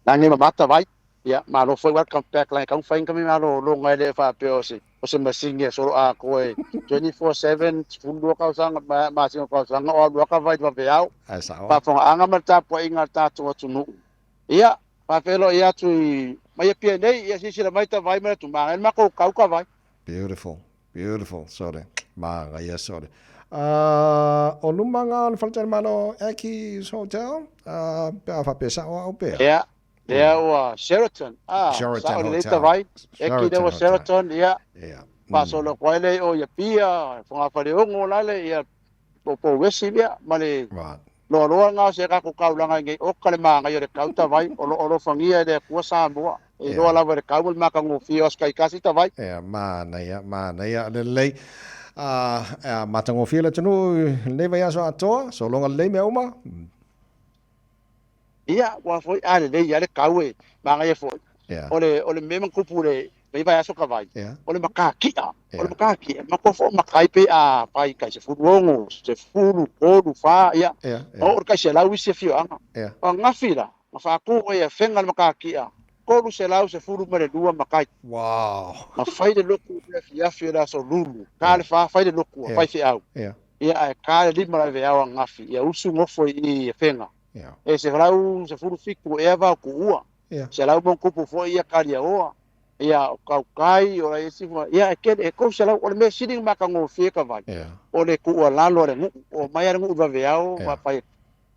Lagi ma mata vai. Ia, malo foi, welcome back. Lagi kau fai kami malo longa ele fa pe o se masini e solo a koe 24/7 12 tausaga ma masina tausaga o alu aka vai vaveao. Ae sao. Faafogaaga ma le tapuaiga a le tatou atunuu. Ia, faafeiloai atu i mai Apia nei, ia silasila mai ta vai ma le tumaga, e le matou kau ka vai. Beautiful, beautiful, sole. Magaia sole. O luma nga o le faletalimalo Aki's Hotel, pe a faapea sao au pea. Ia, lea ua Sheraton, ah, Sheraton sao lelei Hotel. ta vai. Eki lea Sheraton ua Hotel. Sheraton, ia. Faasolo atu ai lea i o i Apia, Fogafaleogo lale, ia, po Wesi, ia, ma le loaloa lena o se tatou taulaga i nei oka le magaia o le kau ta vai, o lo o alofagia e le Atua Samoa. E iloa lava e le kau ma le matagofie o aso taitasi ta vai. Ia, manaia, manaia, lelei. Matagofie le atunuu i lenei vaiaso atoa, sologa lelei mea uma. Ia, ua foi a lelei lava le kau e magaia foi. O le mea matupu le nei vaiaso ka vai, o le makaki'a, o le makaki'a, matua foi makai pe a fai kai 16, 13, 4, ia, ma oo le kai 100 isi afioaga. O ananafi la, na faatu ai e Afega le makaki'a, 312 makai. Na fai le lotu i le afiafi o le aso Lulu, ta le 4 fai le lotu a faifeau. Ia, ae ta le 5 la veao ananafi, ia usu nofo i Afega. E 117 ea vao tuua. 100+ foi ia kaliaoa. Ia, o kaukai, o la isi foi. Ia, e tele, e 300, o le mea sili ona matagofie ka vai. O le tuualalo a le nuu, o mai a le nuu i vaveao, ma fai,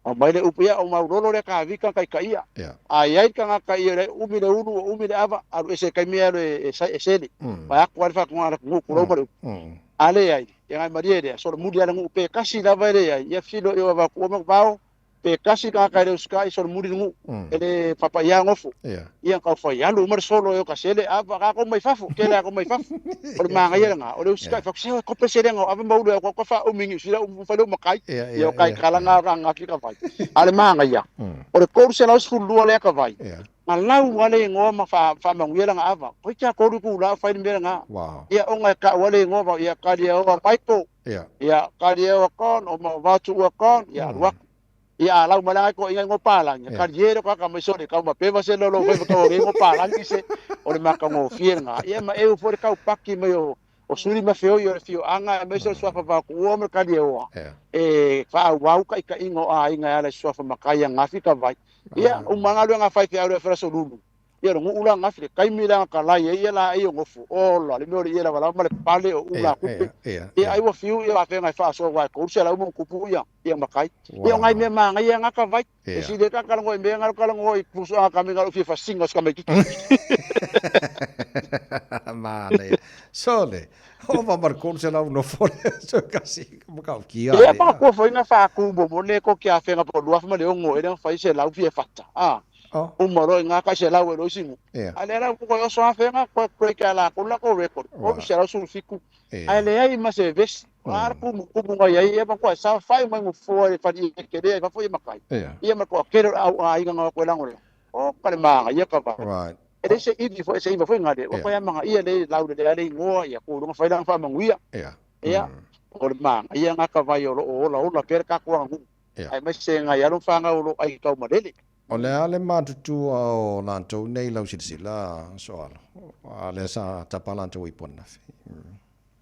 aumai le upu, ia, o maulolo lea kavika taitaia. A i ai le tagata ia le umi le ulu, o umi le ava, alu ese i taimi e alu e, e sele. Vae atu lava le faatoga a le atunuu, tulou ma le upu. A leai, ia ngai malie lea, solomuli lava le nuu pe tasi lava e leai, ia filo i o avatu ma vao, pe tasi le tagata e le usitai, solomuli le nuu, e le papaia gofo. Ia tau fai alu uma le solo e o ka sele ava ka mai fafo, tele a mai fafo. O le magaia lena, o le usitai fa se kope sele ngau ava maulu e ko fa umi ni sila um fa le makai. Ia o kai kala nga nga nga ka vai. A le magaia. O le 312 lea ka vai. Na lau ale ingoa ma fa fa manguia langa ava. Ko kia koru ku la fai le mea nga. Ia onga e ka wale ingoa va ia kali o Michael. Ia kali o kon o ma vatu ua kon ia alu aku. Ia a lau malanga ko inga ngo palangi. Kali e ka ka mai sole ka ma peva se lolo fai ka o ngo palangi se o le maka ngo fie nga. Ia ma e fo le kau paki mai o suri ma feo i o le fio anga e mai so suafa va ku o ma kali e oa. E fa au ka ika ingo a inga ala suafa makai ngafi ka vai. Ia o manga lu nga fai fe au le fra solulu. Ia lo ula ngafi le kaimi la ka lai e ia la e o ngofu. O la le mea o le ia la wala ma le pale o ula kupe. Ia ai ua fiu ia fe ngai fa so wa ko se la umu kupu ia ia makai. Ia ngai mea ma ngai ia ngaka vai. E si le ka kala ngoi mea ngalo kala ngoi pusu a kami ngalo fia fasinga o se kiki. Manaia. Sole, o va mar kolu se lau no fole, so kasi, ma kau kia. Ia pa ko foi nga fa ku bo mo le ko kia fenga po lua ma le ongo e le fai se lau fia fata. Ah. Uma ro nga ka se lau e lo singu. A le ra ko yo so afenga ko ko ka la ko la ko record. Ko se lau su fiku. A le ai ma se vesi. A ku ku ku ngai ai e ma ko sa fai mai mo fo e fa di ke le fa fo e makai. Ia ma ko ke au a inga nga ko la ngole. O ka le manga ia ka va. E le se ivi fo se iva fo nga le. O ko ya manga ia le lau le le ngoa ia ko lunga fai la fa manguia. Ia o le manga ia nga ka vai o lo o la o la per ka ko ngu. Ai mai se nga ia lo fa nga o lo ai kau malele. O le a le matutua o lantou nei lau silasila soalo. A le sa tapa lantou i pona.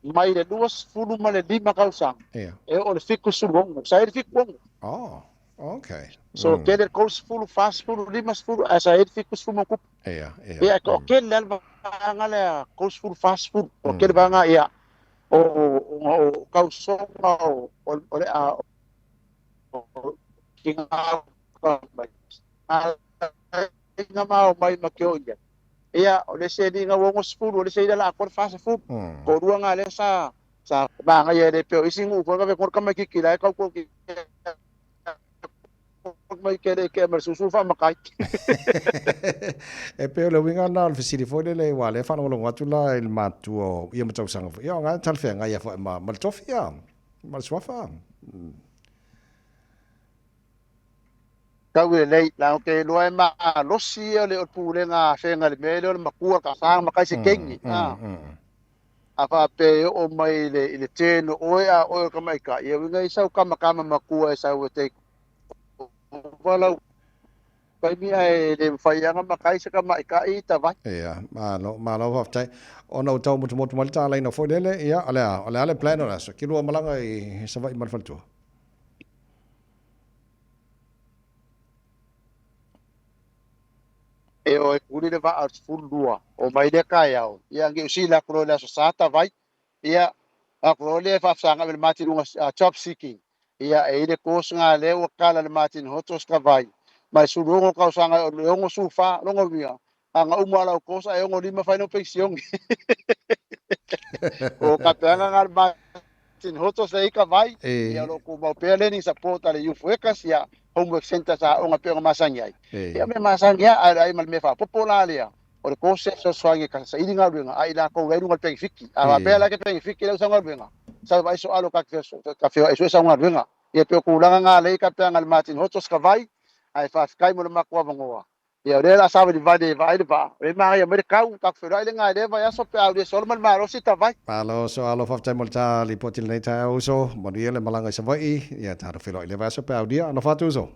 Mai le 25 tausaga. E o le 76. Sa e le 76. Oh, okay. So kele 30, 40, 50, a sa e le 70 ma kupu. Ia, ia. Ia, o kele le vaega lea 30, 40. O kele vaega ia o kausoga o le a o ki ngā mai. Nga mao mai ma ke o ia. Ia, o le se ni nga wongo 10, o le se ila la ko 40. Ko rua nga le sa manga ia le peo isi ngu ko ka ko ka mai ki la ka ko ki mai ke le ke ma susu fa makai. E pe o le winga na o le fesili foi lele ua le faalogologo atu la i le matua o ia matausaga foi. Ia o ngā talafeagai ia foi ma le tofi ia, ma le suafa. Tau e lei, la o ke loa e ma losi ia le o pulega a whenga le mea le o le makua ka whanga makai se kengi. A wha pe o mai le, i le tēno oe a oe o ka mai ka. Ia winga i sau kama kama makua e sau e te walau. Taimi ae le mafai lava ona makai se tamaitai i tavai. Ia, malo, malo faafetai. Ona ua tau motumotu mai le talaina foi lele, ia, o le a, o le a le plan o le aso? Kilua malaga i Savaii ma le faletua. E o e kuli le vaa o le 12 o mai lea taeao, ia Niu Sila atu loa i le Aso Sa tavai, ia atu loa lea e faafesagai ma le matiluga job seeking. Ia, e i ai le course na lea ua tala e le Martin Hotos ka vai, ma e 16 tausaga e 64, lona uiga, a na uma lau course ae 65 fai lau penisione. O kapeaga na le Martin Hotos lea i ka vai, ia o lo o tumau pea learning support a le Youth Workers, ia homework centre sa aoga pei ona masani ai. Ia mea masani lava, ae leai ma le mea faaopoopo la lea, o le course e fesoasoani e saili galuega a i latou la i luga o le penefiti. A faapea la ke penefiti lau sau galuega, sau vaai soalo ka ka feoai sue sau galuega. Ia pei o tulaga na lea i ka peaga le Martin Hotos ka vai, ae faafetai mo le matou avanoa. Ia o lea la savalivali e vaai le vaa, o lea e manaia mai le tau, tatou feiloai le na i lea vaiaso pe a aulia solo ma le malosi ta vai. Malo soalo, faafetai mo le ta lipoti i lenei taeao uso. Manuia le malaga i Savaii, ia tatou feiloai i lea vaiaso pe a aulia. Alofa atu uso.